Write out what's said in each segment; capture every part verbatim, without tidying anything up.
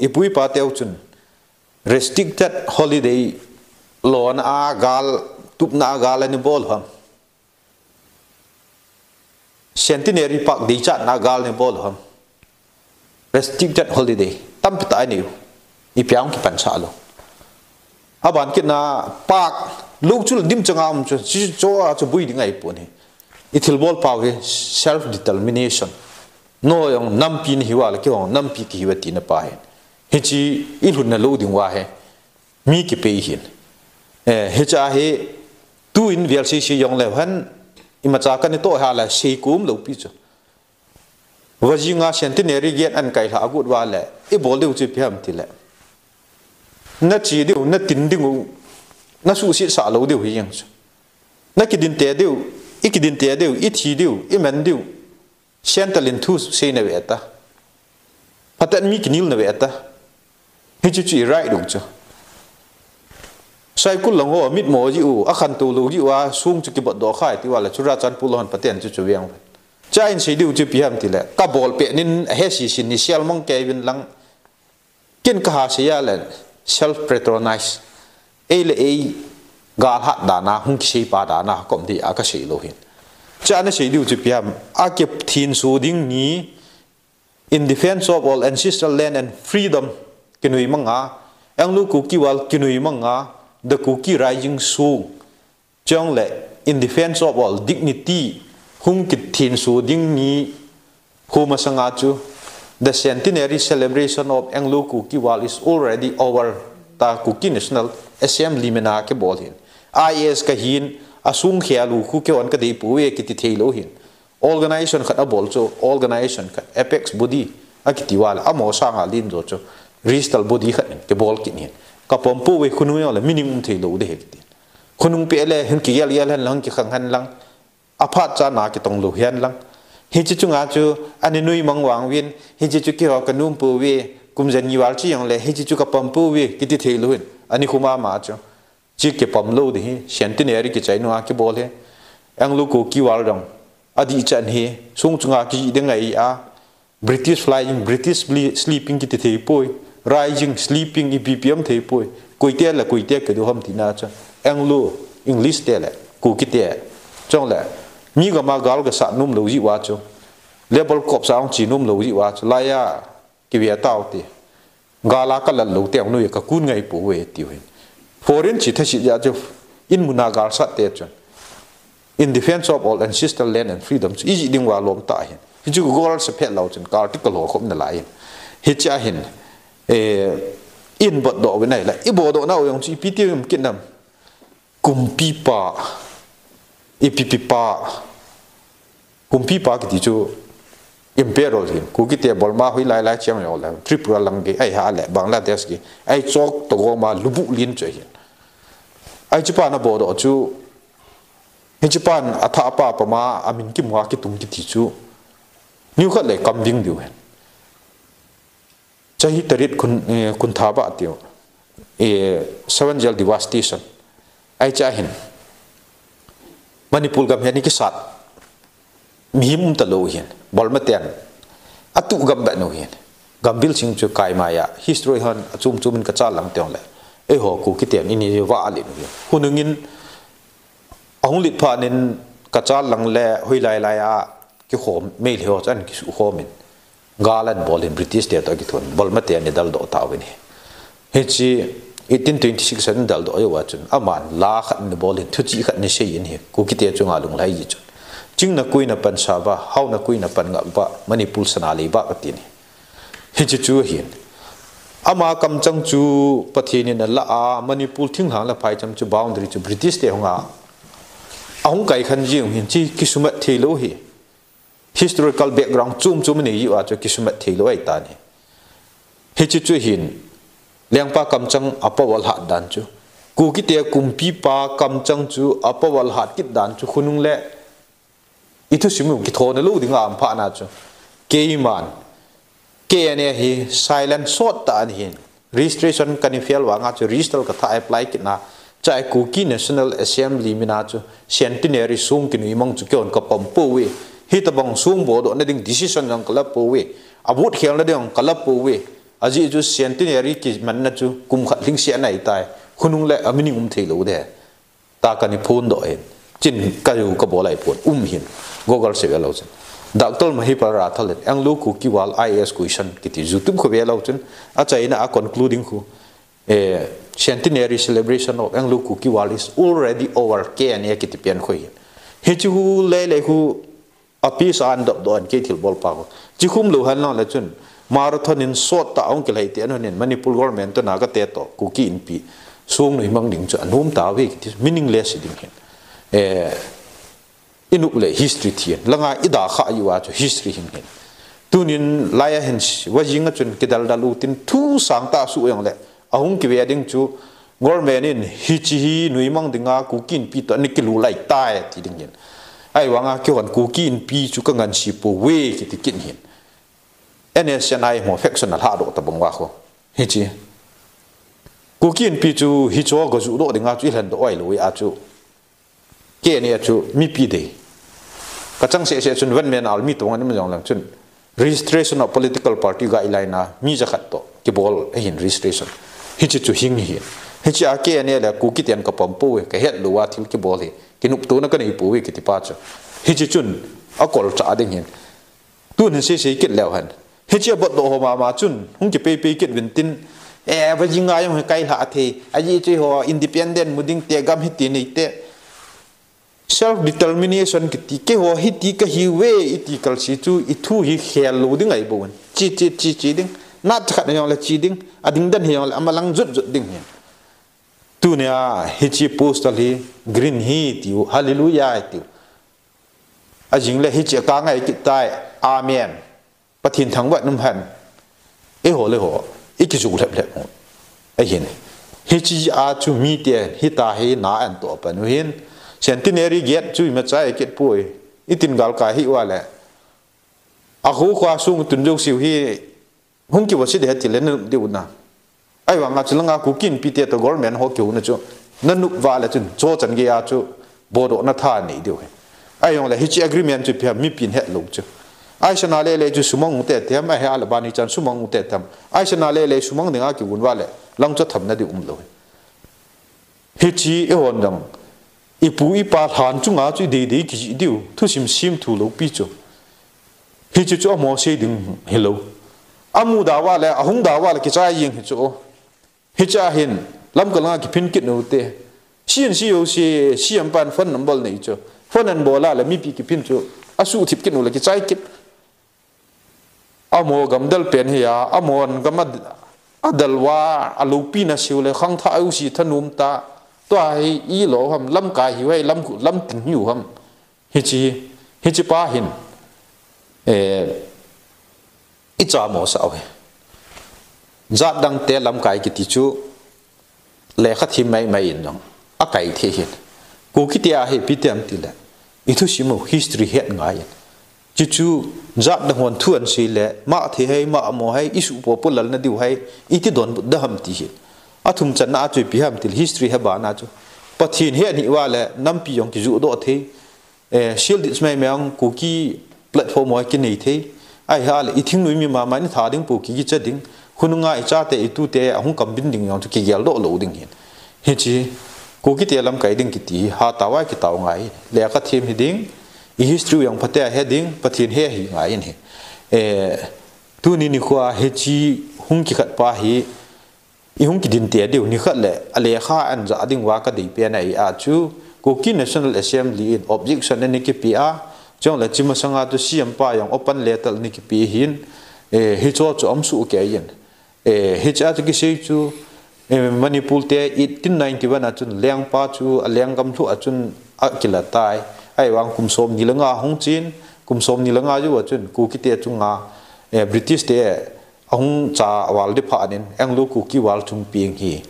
Ipu ipa teu chun restricted holiday lona a gal, tupna a gal anei bol ham? Centenary Park deichatna a gal anei bol ham? Restricted holiday tampi tah anei u. Ipi a hung kipan sah lou? Aban kitna park lou chu dim chang a um chu, chu, chu a chu bui ding ahi pon ahi. I thilbol pau hi self determination. Nangho jong nampi nahiuva le, keiho jong nampi kahiuve tina pa ahi. Hiche i lhunna lou ding uva hi mi kipei ahin. Eh, hiche hi tuin vel sisi jong leu hen, imacha kana toh hih le seikhom lou pi chu. Vajinga Centenary Gate ahin kai lha agot uva le, i bol diu chu ipi ham tile, na che diu, na tin ding u, na suhset sah lou diu hi jeng chu. Na kidin te diu, i kidin te diu, i thi diu, i man diu. Sian talin thu seina ve ta. Phaten mi kinelna ve ta. Hichu chu i right u chu. Saikul lang ho mitmo ji u, akhantou lou ji uva, song chu kibot doh khai ti uva le, Churachandpur lang hon phaten chu chu veng. Cha in sei diu chu ipi ham tile, ka bol pet nin ahe sisin ni sial mang kei vin lang. Ken ka ha sei a le self patronize. Ei le ei gal hat dan a, hung kisei pa dan a, kom di a ka sei lou hin. Cha na sei diu chu ipi ham, a kithin su ding ni, in defense of all ancestral land and freedom kinui mang a, Anglo Kuki War kinui mang a, the Kuki Rising song. Chule, in defense of all dignity, hung kithin su ding ni khu masanga chu, the centenary celebration of Anglo Kuki War is already over, ta Kuki National Assembly mina kibol hin. I A S kahin, asung khel u khu keiho jong ka dei pouve kiti thei lou hin. Organization khat abol chu, organization khat, apex body akiti uva le, amaho sanga len jo chu, regional body khat in kibol kit hin. Ka pom pouve, khonung jong le meaning um thei lou ding ahi kiti. Khonung pet le hin kigel gel hen lang, kikhang hen lang. Aphat cha na kitong lou hen lang. Hiche chunga chu, ana nui mang vang uvin, hiche chu keiho ka nom pouve, kum jan ni val chi jong le, hiche chu ka pom pouve, kiti thei lou hin. Ani khu mama chu. Chi kipom lou ding hi, centenary kichai nunga kibol hi. Anglo Kuki War jong adih chan hi, song chunga kijih ding ahi a, British flying, British sle-, sleeping kiti thei poi, rising, sleeping, ipi pi um thei poi, koite le koite kidou ham tina chu, Anglo, English te le, Kuki te, chule, mi gam a gal gasat nom lou ji uva chu, labor corps a hung che nom lou ji uva chu, laiya, kive tau ti. Gal a ka lal lou teng nui ka kun ngai pouve tiu hin. Foreign chi thasit jeh chu in mun a gal sat te chun. In defense of all ancestral land and freedom chu i jih ding uva lom tah hin. Hichu goal sa phet lou chun ka article ho khop nalai hin. Hiche a hin, eh, in botdoh uvin ahile. I botdoh nau jong chu ipi ti um kit nam. Kumpipa, ipi pipa, kumpipa kiti chu emperor hin, Kuki te Burma hoilai lai chang jong le, Tripura lang gei, ahi a le, Bangladesh gei, ahi chok to gom a lubu lin chu hin. Ahi chupan abotdoh chu, hiche pan athah pa pama amin kimu a kitung kiti chu, nikhat le kam ding diu hin. Chahi tarit kun, eh, kun tha ba tiu. Eh, seven Jail devastation. Ahi cha hin. Manipur gam hi ana kisat. Mihem um talou hin. Burma ten. Atu gam ba nu hin. Gambhir Singh chu kaima a. History hon achom chom in ka cha lang teng le. Eiho Kuki ten ini va a le nu hin. Hunung in Ahung lit phat in Cachar lang le hoilai lai a kikhom, Meitei ho chu ana kisukhom in, gal ana bol in British te toh kithun, Burma te ana daldoh tauvin ahi. Hiche eighteen twenty-six a ana daldoh uva chun, aman la khat ana bol in, thuchih khat ana sei in ahi, Kuki te chunga lunglhai ji chun. Chingna kuina pansauva, haona kuina panngahva, Manipur sana leiva kati ahi. Hiche chu ahin. Ama kamchang chu Pathen in ala a, Manipur thinglhang le phaicham chu boundary chu British te hunga ahung kaikhan jing hin, hiche kisumat theilou ahi. Historical background chom chom inei uva chu kisumat theilou ahitan ahi. Hiche chu ahin. Lengpa kamchang a power hat dan chu. Kuki te kumpipa kamchang chu a power hat kit dan chu khonung le I thusim u kithona lou dinga um phat na chu. Keiman. K N A hi silent sot tah ana hin. Registration kana fail vanga chu register ka tha apply kit na. Chule Kuki National Assembly mina chu centenary song kinui mang chu keihon ka pom pouve. Hitabang song bodoh na ding decision jong ka la pouve. A vote khel na ding jong ka la pouve. Ajeh chu centenary kimanna chu kum khat lhingset ahitai. Khonung le a meaning um thei lou de. Tua kana phondoh ahin. Chin ka u ka bol ahi pon. Um hin. Google se ve leu chun. Doctor Mahipal Rathore in Anglo Kuki War I A S question kiti YouTube kho ve leu chun. Achaina a concluding khu. Eh, centenary celebration of Anglo Kuki War is already over K N A kiti pen khu hin. Hiche khu lele khu a piece a an dop doh in kei thil bol pa khu. Chi khum lou hen lang le chun. Marathon in sot tah a hung kilhai te an hon in Manipur government toh Naga te toh Kuki Inpi song nuimang ding chu anom tauve kiti meaningless ding hin. Eh, i nop le history thi in. Langa i da kha i uva chu history hing hin. Tunin laiya hin vajing a chun kidaldal u tin thu sang tah su jong le. Ahung kive ding chu government in hiche hi nuimang dinga Kuki Inpi toh ana kilu lai tai ti ding hin. Ahivanga keihon Kuki Inpi chu ka ngansi pouve kiti kit hin. N S C N I mo faction a lhadoh tabang uva khu. Hiche. Kuki Inpi chu hicho ga judoh dinga chu i lhendoh oi lou a chu. K N A chu mipi dei. Ka chang seh seh chun one man army tong ani ma jong lang chun. Registration of political party guideline a mi jakhat toh kibol ahin registration. Hiche chu hing hin. Hiche a K N A le Kuki ten ka pom pouve, ka het lou a thil kibol hi. Kinoptona ka nei pouve kiti pa chu. Hiche chun a kol cha ding hin. Tun hin sei sei kit leu hen. Hiche a botdoh ho mama chun, hung kipei pei kit uvin tin, eh, vajing a jong hi kai lha thei, ajeh chu eiho independent mu ding te gam hiti nei te. Self determination kiti, keiho hiti ka hiuve, iti kalsi chu, i thu hi khel lou ding ahi bou hin. Chi, chi, chi, chi ding. Nat khat na jong le chi ding, a ding dan hi jong le, a malang jut jut ding hin. Tunia, hiche poster hi, green hi tiu, hallelujah tiu. Ajing le hiche ka ngai kit tai. Amen. Pathen thangvah in um hen. Eiho le ho. I kijou lhep lhep u. Ahin. Hiche a chu mite hita hi na an toh pan u hin. Centenary gate chu ima chai kit poi. I tin gal ka hi uva le. A khu khua sung tun jou siu hi. Hung kiva si de ti le na nop diu na. Ahivanga chu langa Kuki Inpi te toh government ho kihouna chu. Na nop uva le chun cho chan gei a chu bodoh na tha nei diu hi. Ahijong le hiche agreement chu ipi ham mipin het lou chu. Aisana le le chu sumang u te te ham, ahi a le bani chan sumang u te te ham. Aisana le le sumang dinga kigon uva le lang chu tham na diu um lou hi. Hiche eihon jong, ipu ipa lhan chunga chu idei dei kijih diu, thusim sim thu lou pi chu. Hiche chu amaho sei ding hilou. Amu da uva le, ahung da uva le, kichai jeng hi chu. Hiche a hin, Lamka langa kiphin kit u te. C N C O C, C M pan phone number nei chu. Phone an bol a le, mipi kiphin chu. Asuh thip kit u le, kichai kit. Amaho gamdal pen hi a, amaho gam a, adal uva, aloupina siu le, khangthah u si thanom ta, tua hi i lo ham, lamkai hiu ham, lam, lamting hiu ham. Hiche, hiche pa hin, eh, i chamo sah u hi. Jat dang te lamkai kiti chu, lekha thim mai mai in jong akai thei hin. Kuki te a hi ipi ti ham ti le, i thusim u history het ngai in. Chuchu jat dang hon thu an sei le, mah thei hai, mah mo hai, i suh po po lal na diu hai, iti donbut da ham ti hin. Athum channa a chu ipi ham ti le, history he bana chu. Pathen he ni uva le, nampi jong kijuh doh thei. Eh, Shieldit mai mai ang Kuki platform ho kinei thei. Ahi a le, i thingnoi mi mama ni tha ding pu ki kicha ding. Hununga i chate i tute ahung kambin ding jong chu kigel doh lou ding hin. Hiche, Kuki te lamkai ding kiti hi hatah uva kitao ngai. Lekha thim hi ding, i history jong phatea he ding, Pathen he hi ngai in hi. Eh, tuni nikho a hiche hung kikhat pa hi, i hung kidin te diu, nikhat le, a lekha an ja ding uva ka dei pen ahi a chu, Kuki National Assembly in objection ana kipe a, chong le chi masanga chu C M pa jong open letter ana kipe hin, eh, hicho chu um soh kei in. Eh, hiche a chu kisei chu, eh, Manipur te eighteen ninety-one a chun lengpa chu, a lenggam lhuh a chun akila tai. Ahivang kum som ni le nga hung chen, kum som ni le nga jou a chun, Kuki te chunga, eh, British te, ahung cha val dipha nin, Anglo Kuki War chung peng hi.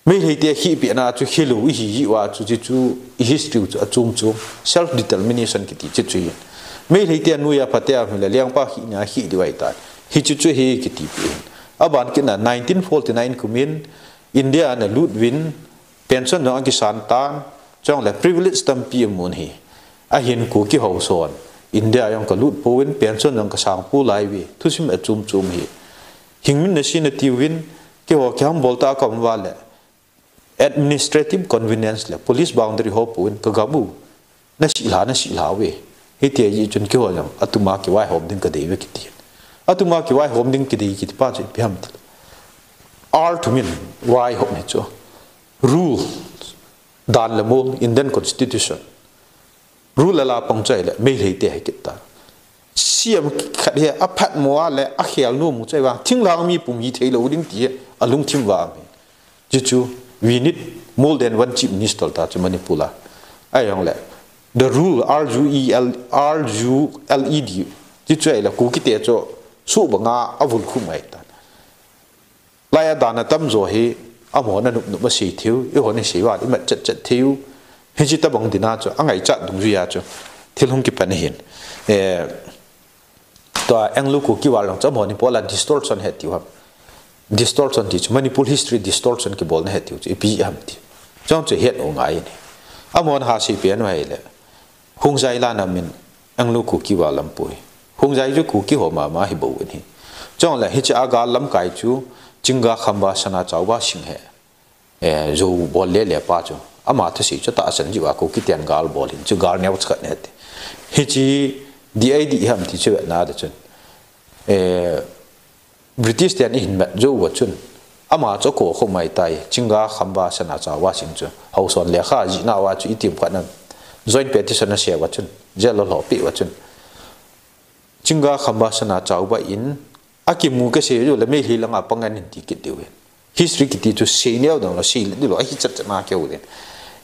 Meitei te khih pehna chu khilou ihi jeh uva chu, chuchu i history chu achom chom, self determination kiti chuchu hin. Meitei te noiya phatea hile lengpa khihna khih diu ahitai. Hichu chu hi kiti pi hin. Aban kit na nineteen forty-nine kumin India ana lut uvin, pension jong akisan tan, chong le privilege tampi amun hi. Ahin Kuki ho son, India jong kalut pouvin, pension jong kasang pou lai uve, thusim achom chom hi. Hing min na si na ti uvin, keiho kiham bol ta ka um uva le, administrative convenience le police boundary ho pu in ka gam u. Na si la, na si la ve. Hiti ahi chun keiho jong, atuma kivaihom ding ka dei ve kiti. Atuma kivaihom ding kidei kiti pa chu ipi ham ti. Ar thumin vaihom hi chu. Rule. Dan le mol, Indian Constitution. Rule la pang chai le, Meitei te hi kit ta. Siam khat hi, aphat mo a le, akhel nu mu chai vang. Thinglhang mi pum hi thei lo ding ti hi, alungthim vang. Chuchu, we need more than one chief minister ta chu Manipur a. Ahi jong le, the rule, R U E L, R U L E D. Chuchu ahi le, Kuki te chu, su banga, avul khum ai ta. Lai a dan a tamjo hi, amaho na nup nup a sei thei u, eiho na sei uva, i mat chat chat thei u. Hichi tabang dina chu, angaichat dungjuia chu, thil hung kipan ahin. Eh, tua Anglo Kuki War lang chu, amaho ni pola distortion he tiu ham. Distortion ti chu, Manipur history distortion kibolna he tiu chu, ipi ham ti. Chong chu het u ngai ni. Amaho na ha sei pen u ahi le. Hung jai la na min Anglo Kuki War lam poi. Hung jai chu Kuki ho mama hi bou in hi. Chong le hichi a gal lamkai chu Chinga Khamba Sana Chauba Singh he. Eh, Zou bol le le pa chu. Ama thusei chu tahsan jiu a Kuki ten gal bol hin chu gal neo chakhat ne ti. Hichi di ai di ham ti chu na da chun. Eh, British ten ihin mat jou uva chun, ama chu akou khum mai tai, Chinga Khamba Sana Chauba Singh chu, Haosa lekha jihna uva chu itim khat na joint petition asei uva chun, jail a lhopi uva chun. Chinga Khamba Sana Chauba in, akimu kasei jou le Meitei langa pang in ti kit diu hin. History kiti chu sei neo dang lo, sei le dilo, ahi chat chat na keu din.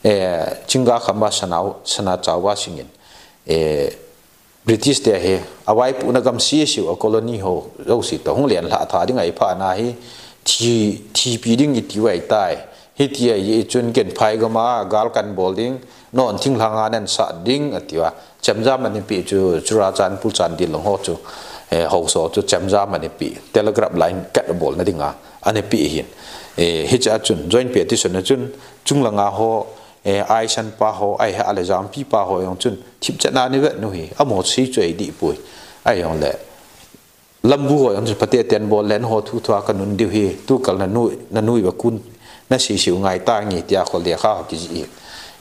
Eh, Chinga Khamba Sana, Sana Chauba Singh in, eh, British te hi, avaipohna gam sisiu a colony ho, jouse toh hung lenlhah tha ding ahi phat na hi, thi, thipi ding iti uva ahi tai. Hiti ahi chun ken phai gam a, gal kan bol ding, non thinglhang a nan sat ding, ati uva. Chemjam ana pe chu, Churachandpur Chandel lang ho chu, eh, Haosa chu chemjam ana pe, telegraph line kat bolna dinga, ana pe hin. Eh, hicha chun, joint petition a chun, chunglanga ho, eh, aisan pa ho, ahi a le jampi pa ho jong chun, thipchet na ni vet nu hi, amaho sei chu ahi dih poi. Ahi jong le, lambu ho jong chun, pate ten bol len ho thu thua ka nun diu hi, tu kal na nu, na nu iva kun, na sei sei u ngai ta nge tia kho lekha ho kijih hi.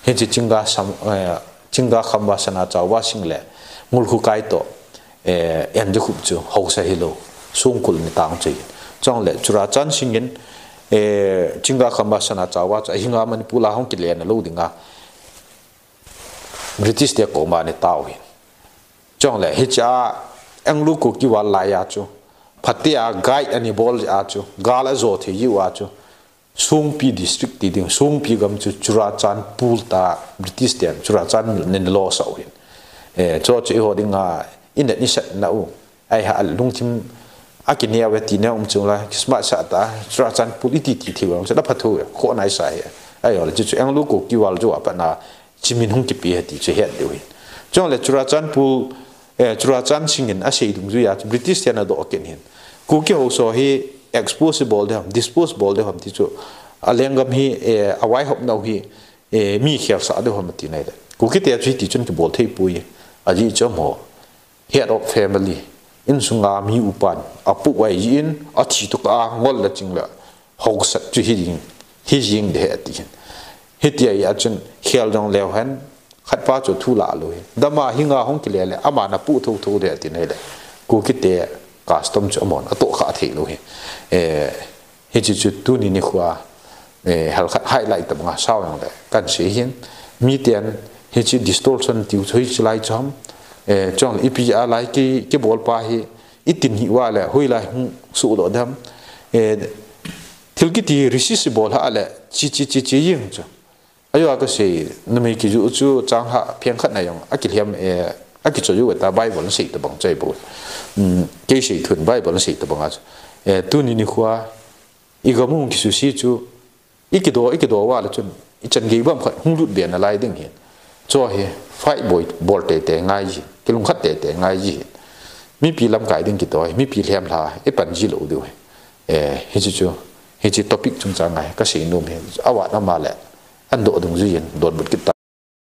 Hichi Chinga Sam, eh, Chinga Khamba Sana Chauba Singh le, Ngulkhukai toh, eh, en ju khup chu, Haosa hilou, Songkul ni tang chu hi. Chong le, Churachan Singh in, eh, Chinga Khamba Sana Chauba chu, ahinga Manipur a hung kile na lou dinga, British te koma ni tau hi. Chong le, hicha Anglo Kuki War lai a chu, phatea guide ana bol a chu, gal ajo thei jiu a chu, Songpi district ti ding, Songpi gam chu Churachandpur ta British ten, Churachandpur nin lo sau hin. Eh, cho chu eiho dinga, in ni sat na u. Ahi a lungthim a kineo ve ti neo um chung la, kismat sa ta, Churachandpur iti ti thei vang, chu na phathu, kho nai sa hi. Ahi ole, chu chu Anglo Kuki War jo apa na, chimin hung kipe he ti chu het diu hin. Chong le Churachandpur, eh, Churachan Singh in asei dungjuia, British ten adoh ken hin. Kuki Haosa hi expose bol de ham, dispose bol de ham ti chu, alenggam hi, eh, avaihop nau hi, eh, mi khel sa de ham ti nai le. Kuki te chu ti chun kibol thei poi, aji chom ho. Head of family, insunga mi upan, apu vai in, athi tu ka ngol la ching la, hausat chu hi ding, hi jing de he ati hin. Hiti ahi a chun, khel jong leu hen, khat pa chu thu la lo hi. Dama hinga hung kile le, ama na pu tho tho de ati nei le. Kuki te custom chu amon, atoh kha thei lo hi. Eh, Hichi chu tuni nikhoa, eh, halkhat highlight tabanga sao jong le kan sei hin. Miten hichi distortion tiu chu hichi lai chu ham, eh, chong le ipi a lai ki, kibol pa hi, itin hi uva le, hoilai hung suhdoh dem. Eh, thil kiti resist bol ha le, chi, chi, chi, chi jing chu. Ajo a kasei, numei kiju chu chang ha, pheng khat na jong, akilhem, eh, akicho ju ta Bible na sei tabang chai bol. Hmm, kei sei thun Bible na sei tabang a chu. Eh, tuni nikhoa, igam hung kisusi chu, ikido, ikido uva le chun, ichan gei bam khat hung lut be nalai ding hin. Chu hi, fight boi, bol teitei ngai ji, kilungkhat teitei ngai ji hin. Mipi lamkai ding kito hi, mipi lhem lha, ipan ji lo diu hi. Eh, hichi chu, hichi topic chungchang ngai, kasei nom hi, avat ama le, andoh dungjuiyin, donbut kit ta.